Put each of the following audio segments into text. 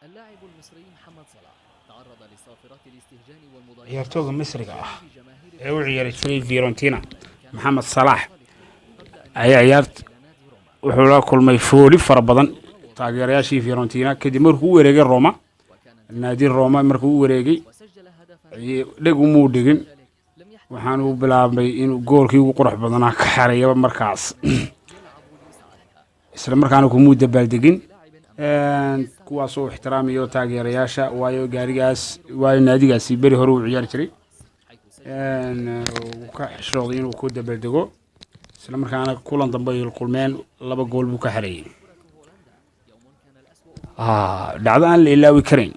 اللاعب المصري محمد صلاح تعرض لصافرات الاستهجان والمضايقات Ciyaartooga Misriga ah جماهير ee u ciyaari jiray Fiorentina, Maxamed Salaax, ayaa ciyaart wuxuu la kulmay fooli fara badan taageerayaashii Fiorentina kadib markuu u wareegay Roma, naadi Roma markuu u wareegay. وسجل هدفا Dheg umuu dhigin. لم يحتفل Waxaanu bilaabmay inuu goolkii ugu qurux badnaa ka xareeyaba markaas, isla markaana kumuu dabaaldegin kuwaasoo ixtiraamayo taageerayaasha, waayo gaarigaas, waayo naadigaasi beri hore uu ciyaari jiray. Uu ka xishooday inuu ku dabaaldego, isla markaana kulan dambe ay kulmeen laba gool buu ka xareeyey. Dhacdo aan la ilaawi karayn,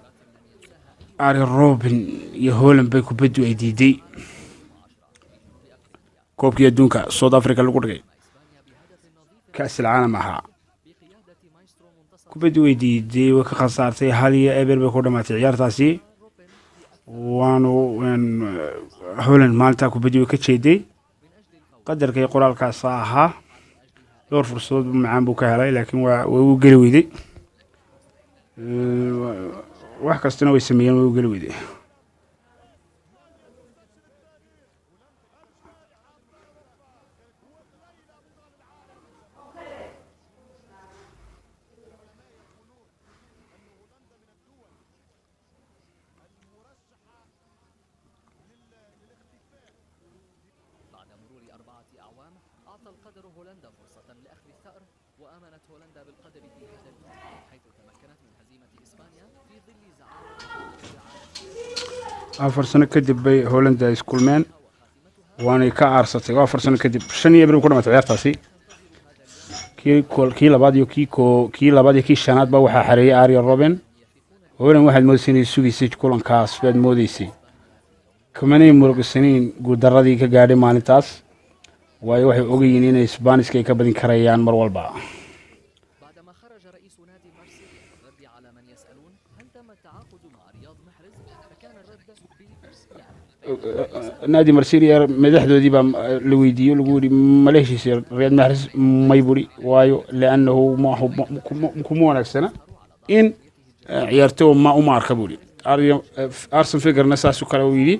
Arjen Robben iyo Holland bay kubaddu ay diiday koobkii adduunka South Africa lagu dhigay, kaasil caalam ahaa. Kubaddu way diiday, way ka khasaartay, 1-0 bay ku dhamaatay ciyaartaasi. Waanu Holland maalintaa kubaddi way ka jeeday. Qadarkay qoraalkaasa ahaa. Dhowr fursadood macaan buu ka helay, laakiin waa way u geli weyday. Wax kastana way sameeyeen, way u geli weyday. بعد مرور 4 أعوام أعطى القدر هولندا فرصة لأخذ الثأر، وآمنت هولندا بالقدر في هذا اليوم، حيث تمكنت من هزيمة إسبانيا في ظل زعامة 4 sano kadib bay Holanda iskulmeen, waanay ka aarsatay. Waa 4 sano kadib, 5-0 ku dhamatay ciyaartaasi. Kii kii labaad iyo kii kii labaad iyo kii shanaad ba waxaa xareeyay Arjen Robben. Holland waxaad moodaysay inay sugaysay kulankaas baad moodaysay. Kamanay murugsanayn guuldaradii ka gaadhay maalintaas, waayo waxay ogayiin inay Isbaaniska ay ka badin karayaan mar walba. بعدما خرج رئيس نادي مارسيليا للرد على من يسألون هل تم التعاقد مع رياض محرز، فكان الرد ب لا. Naadi Marsilia madaxdoodii baa la weydiiyey, lagu yidhi: "Ma la heshiisay Riyad Mahrez?" "May," buri, waayo liannahu kuma wanaagsana in ciyaartoy ma uma arka, buri. Arsene Wengerna saasoo kale uu yidhi,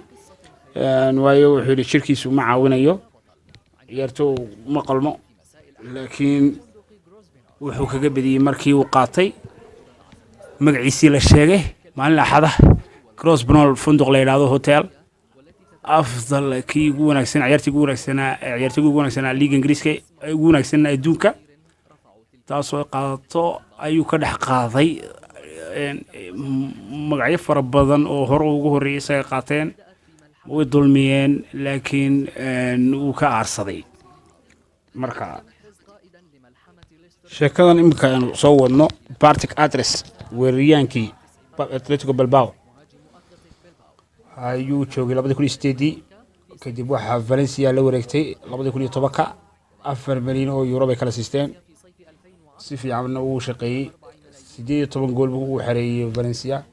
waayo wuxuu yidhi jirkiisu ma caawinayo, ciyaartoy ma qalmo. Laakiin wuxuu kaga bediyey markii uu qaatay magaciisii la sheegay maalin Axada, Grosvenor funduq la yidhaahdo hotel, afdal kii ugu wanaagsan, ciyaartii ugu wanaagsanaa, ciyaartoygii ugu wanaagsanaa liiga Ingiriiska, ugu wanaagsanaa adduunka, taasoo qaadato ayuu ka dhex qaaday magacyo fara badan oo hore ugu horreeyay isaga qaateen. Way dulmiyeen, laakiin wuu ka aarsaday. Marka sheekadan iminka aanu soo wadno, Bartek Adres, weerariyaankii Atletico Bilbao ayuu joogay 2008-dii. Kadib waxaa Valencia la wareegtay 2010-ka, 4 milyan oo euro bay kala siisteen. Si fiicanna uu shaqeeyey, 18 gool buu u xareeyey Valencia.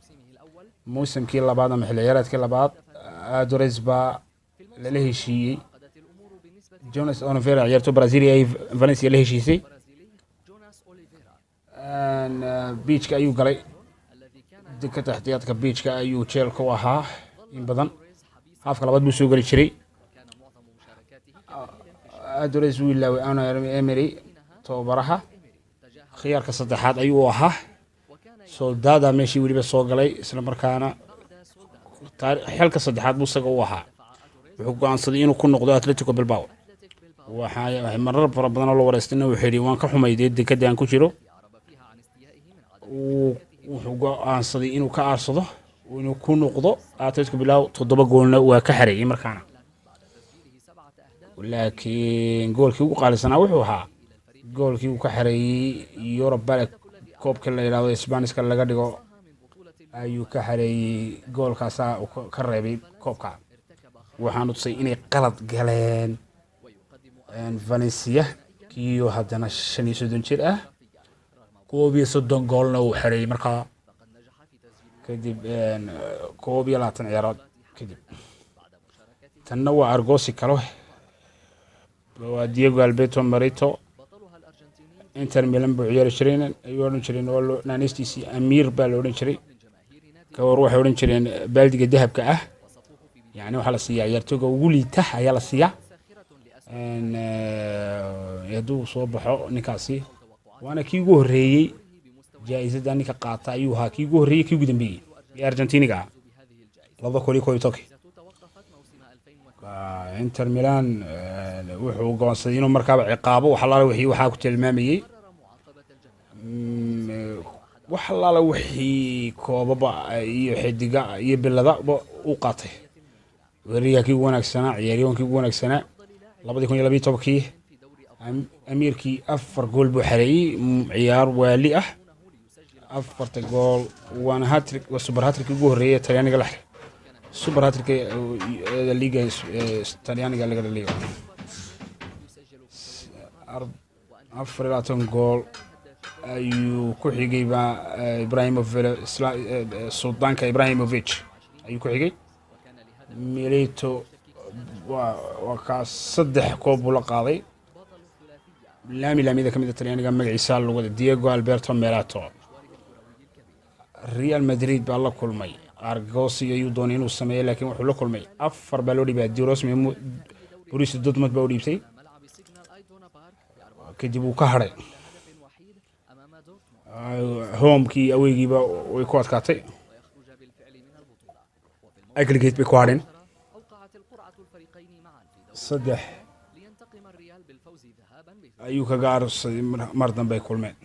Mawsamkii labaad ama xilli ciyaareedkii labaad Adores baa lala heshiiyey. Jonas Oliveira, ciyaartoy Brazilia, ay Valencia la heshiisay. Bench-ka ayuu galay, dekada ixtiyaadka bench-ka ayuu jeelka u ahaa in badan. Haafka labaad buu soo geli jiray. Adores wuu ilaaway Unai Emery, tababaraha. Khiyaarka saddexaad ayuu u ahaa. Soldada meeshii weliba soo galay, isla markaana xilka saddexaad buu isaga u ahaa. Wuxuu go-aansaday inuu ku noqdo Atletico Bilbao. Waxay marar fara badan oo la wareystayna wuxuu yidhi: "Waan ka xumayday dekada aan ku jiro." Wuxuu go-aansaday inuu ka aarsado, inuu ku noqdo Atletico Bilbao. Toddoba goolna waa ka xareeyey markaana, laakiin goolkii ugu qaalisanaa wuxuu ahaa goolkii uu ka xareeyey Europa League, koobka la yidhahdo Isbaaniska laga dhigo ayuu ka xareeyey. Goolkaasaa uu ka reebay koobka. Waxaanu tusay inay qalad galeen Valencia, kiyo haddana 35 jir ah, 31 goolna uu xareeyey markaa kadib 21 ciyaarood kadib. Tanna waa argosi kale, waa Diego Alberto Marito. Inter Milan buu ciyaari jireen ayuu odhan jireen, oo naanistiisii Amiir baa la odhan jiray. Kawar waxay odhan jireen baaldiga dahabka ah, yani waxaa la siiyaa ciyaartooyga ugu liita ayaa la siiyaa. Hadduu soo baxo ninkaasi, waana kii ugu horreeyey jaa-isada ninka qaata ayuu ahaa, kii ugu horreeyey, kii ugu dambeeyey ee Argentiniga ah, 2011. Inter Milan wuxuu go'aansaday inuu markaaba ciqaabo wax allaala wixii waxaa ku tilmaamayey, wax allaala wixii koobaba iyo xidiga iyo biladaba u qaatay. Weeraryahankii ugu wanaagsanaa, ciyaaryahankii ugu wanaagsanaa 2012-kii, Amiirkii afar gool buu xareeyey, ciyaar waali ah, afarta gool waana hat-trick, waa super hat-trick ugu horreeyay Talyaaniga la xiray, super hat-trick liga Talyaaniga laga dhaliyo. 24 gool ayuu ku xigay ba Ibrahimovic, suldaanka Ibrahimovic ayuu ku xigay. Milito waa kaas, saddex koob buu la qaaday. Laami laamida ka mid a Talyaaniga magaciisa lagu wada Diego Alberto Melato. Real Madrid baa la kulmay, argosi ayuu doonay inuu sameeyo, laakiin wuxuu la kulmay afar baa loo dhiibay. Dirosmi Borussia Dortmund baa u dhiibtay, kadib uu ka hadhay. Homekii aweygiiba way ku adkaatay, aggregate bay ku hadheen 3 ayuu kaga arsaday. Mar dambe ay kulmeen.